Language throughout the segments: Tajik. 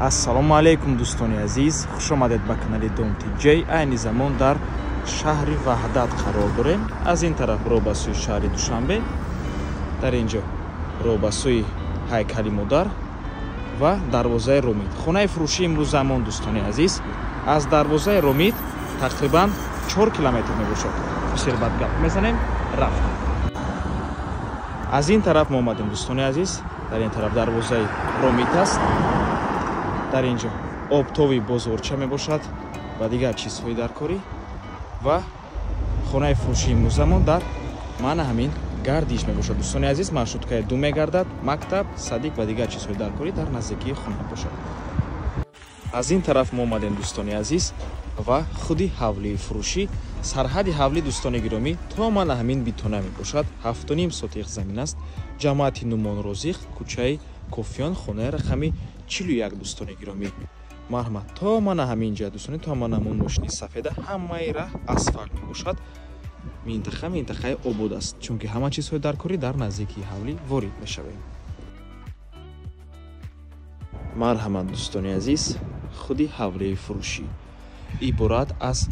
Ассалому алайкум дӯстони азиз, хуш омадед ба канали Дом ТҶ. Айни замон дар шаҳри Ваҳдат қарор дорем. Аз ин тараф роҳ ба сӯи шаҳри Душанбе, дар ин ҷо роҳ ба сӯи ҳайкали модар ва дарвозаи Ромит. Хонаи фурӯшии имрӯзамон дӯстони азиз аз дарвозаи Ромит тақрибан 4 километр мебошад. Бисёр бад гап мезанем, рафт. Аз ин тараф мо омадем дӯстони азиз, дар ин тараф дарвозаи Ромит аст. Дар ин ҷо обтоби бозорча мебошад ва дигар чизҳои даркорӣ ва хонаи фурӯшии имрӯзамон дар мана ҳамин гардиш мебошад. Дӯстони азиз, маршруткаи ду мегардад, мактаб, садик ва дигар чизҳои даркорӣ дар наздикии хона бошад. Аз ин тараф мо омадем дӯстони азиз ва худи ҳавлии фурӯшӣ. Сарҳади ҳавлӣ дӯстони гиромӣ то мана ҳамин битона мебошад. 7,5 сотиқ замин аст. Ҷамоати Нумон Розиқ, кӯчаи Кофиён, хонаи рақами 41 дӯстони гиромӣ. Марҳамат, то мана ҳамин ҷа дӯстони, то мана ҳамон мошини сафеда ҳамаи раҳ асфалт мебошад. Минтақа минтақаи обод аст, чунки ҳама чизҳои даркорӣ дар наздикии ҳавлӣ ворид мешавем. Марҳамат дӯстони азиз, худи ҳавлии фурӯшӣ иборат аз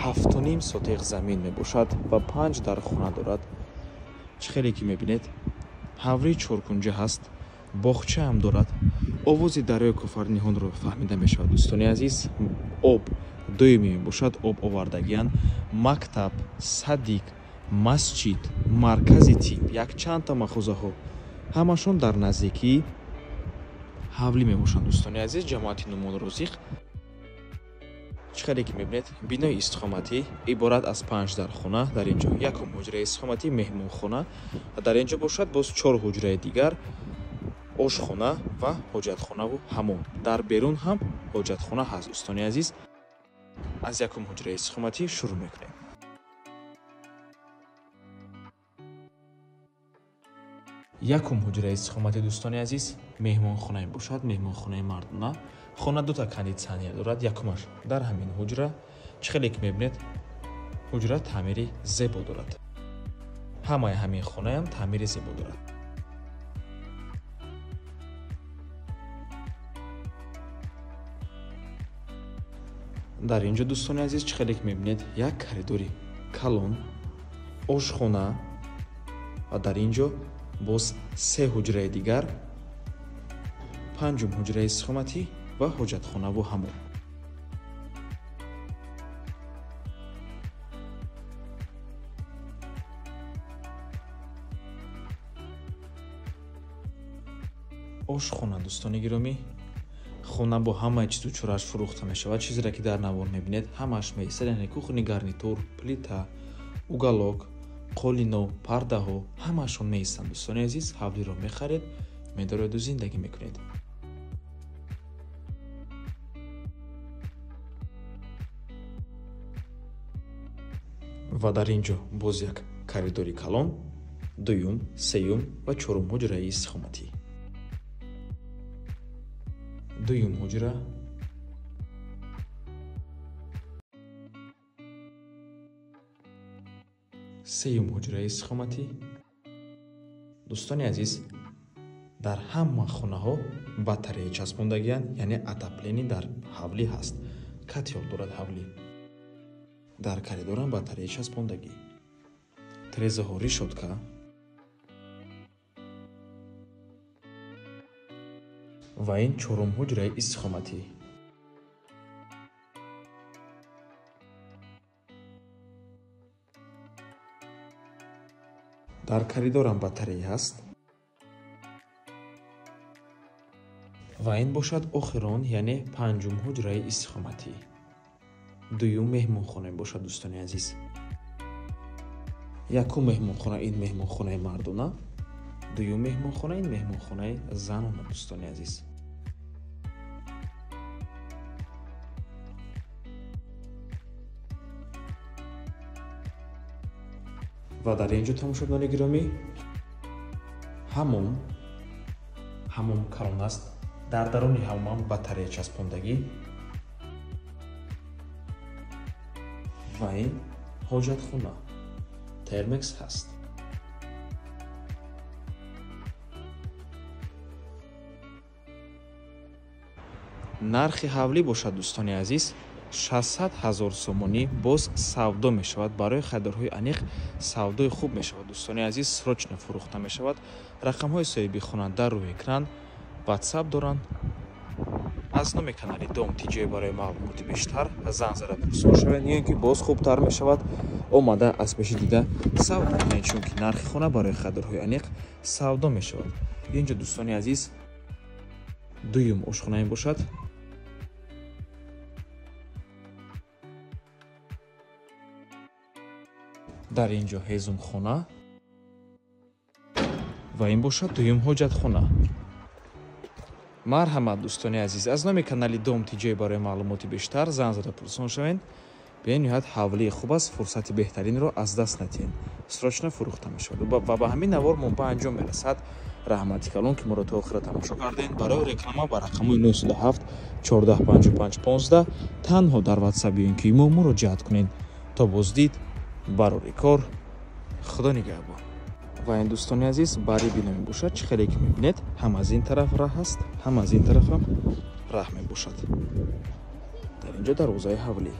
7,5 сотиқ замин мебошад ва 5 дархона дорад. Чӣ хеле ки мебинед, ҳавлии чоркунҷа ҳаст, боғча ҳам дорад. Овози дарёи Кофарниҳонро фаҳмида мешавад дӯстони азиз. Об доимӣ мебошад, об овардагиян, мактаб, садик, масҷид, маркази тиб, якчандта мағозаҳо ҳамашон дар наздикии ҳавлӣ мебошанд дӯстони азиз. Ҷамоати Нумон Розиқ. Чӣ хеле ки мебинед, бинои истиқоматӣ иборат аз 5 дархона. Дар ин ҷо якум ҳуҷраи истиқоматӣ, меҳмонхона ва дар ин ҷо бошад боз 4 ҳуҷраи дигар, ошхона ва ҳоҷатхонаву ҳамом. Дар берун ҳам ҳоҷатхона ҳаст дӯстони азиз. Аз якум ҳуҷраи истиқоматӣ шурӯъ мекунем. Якум ҳуҷраи истиқоматӣ дӯстони азиз меҳмонхонае бошад, меҳмонхонаи мардона. Хона дута кондитсионер дорад, якумаш дар ҳамин ҳуҷра. Чӣ хеле ки мебинед, ҳуҷра таъмири зебо дорад. Ҳамаи ҳамин хонаам таъмири зебо дорад. Дар ин ҷо дӯстони азиз чӣ хеле ки мебинед, як коридори калон, ошхона ва дар ин ҷо боз 3 ҳуҷраи дигар, 5 ҳуҷраи истиқоматӣ ва ҳоҷатхонаву ҳамом. Ошхона дӯстони гиромӣ, хона бо ҳамаи чизу чорааш фурӯхта мешавад. Чизеро ки дар навор мебинед ҳамааш меистад, яъне кухни гарнитур, плита, уголок, қолино, пардаҳо ҳамаашон меистанд дӯстони азиз. Ҳавлиро мехаред, медореду зиндагӣ мекунед. Ва дар ин ҷо боз як коридори калон, дуюм, сеюм ва чорум ҳуҷраи истиқоматӣ. Дуюм ҳуҷра, сеюм ҳуҷраи истиқоматӣ. Дӯстони азиз, дар ҳама хонаҳо батарея часпондагиянд, яъне отопление дар ҳавлӣ ҳаст. Котел дорад ҳавлӣ. Дар коридорам батарея часпондагӣ. Тирезаҳо решётка. Ва ин чорум ҳуҷраи истиқоматӣ. Дар коридорам батарея ҳаст. Ва ин бошад охирон, яъне 5 ҳуҷраи истиқоматӣ. Дуюм меҳмонхона бошад дӯстони азиз. Якум меҳмонхона ин меҳмонхонаи мардона, дуюм меҳмонхона ин меҳмонхонаи занона дӯстони азиз. Ва дар ин ҷо тамошобинони гиромӣ ҳамом, ҳамом калон аст. Дар даруни ҳамом батарея часпондагӣ ва ин ҳоҷатхона термекс ҳаст. Нархи ҳавлӣ бошад, дӯстони азиз, 600 000 сомонӣ боз савдо мешавад. Барои харидорҳои аниқ савдои хуб мешавад, дӯстони азиз, срочно фурӯхта мешавад. Рақамҳои соҳиби хона дар рӯи экран, WhatsApp доранд. Аз номи канали Дом ТЖ барои маълумоти бештар занг зада пурсон шавед, ё ин ки боз хубтар мешавад омада аз пеши дида савдо кунед, чунки нархи хона барои харидорҳои аниқ савдо мешавад. Инҷо, дӯстони азиз, дуюм ошхона мебошад. Дар ин ҷо ҳезумхона ва ин бошад дуюм ҳоҷатхона. Марҳамат, дӯстони азиз, аз номи канали Дом ТЖ барои маълумоти бештар занг зада пурсон шавед. Бениҳоят ҳавлии хуб аст, фурсати беҳтаринро аз даст надиҳед. Срочно фурӯхта мешавад. Ва ба ҳамин навор мо ба анҷом мерасад. Раҳмати калон, ки моро то охира тамошо кардед. Барои реклама ба рақамҳои 907 14 55 15 танҳо дар WhatsApp ё ин ки мо муроҷиат кунед. То боздид, барори кор, худо нигаҳбон. Ва ин, дӯстони азиз, бари бино мебошад. Чӣ хеле ки мебинед, ҳам аз ин тараф раҳ аст, ҳам аз ин тараф ҳам раҳ мебошад. Дар инҷо дарвозаи ҳавлӣ.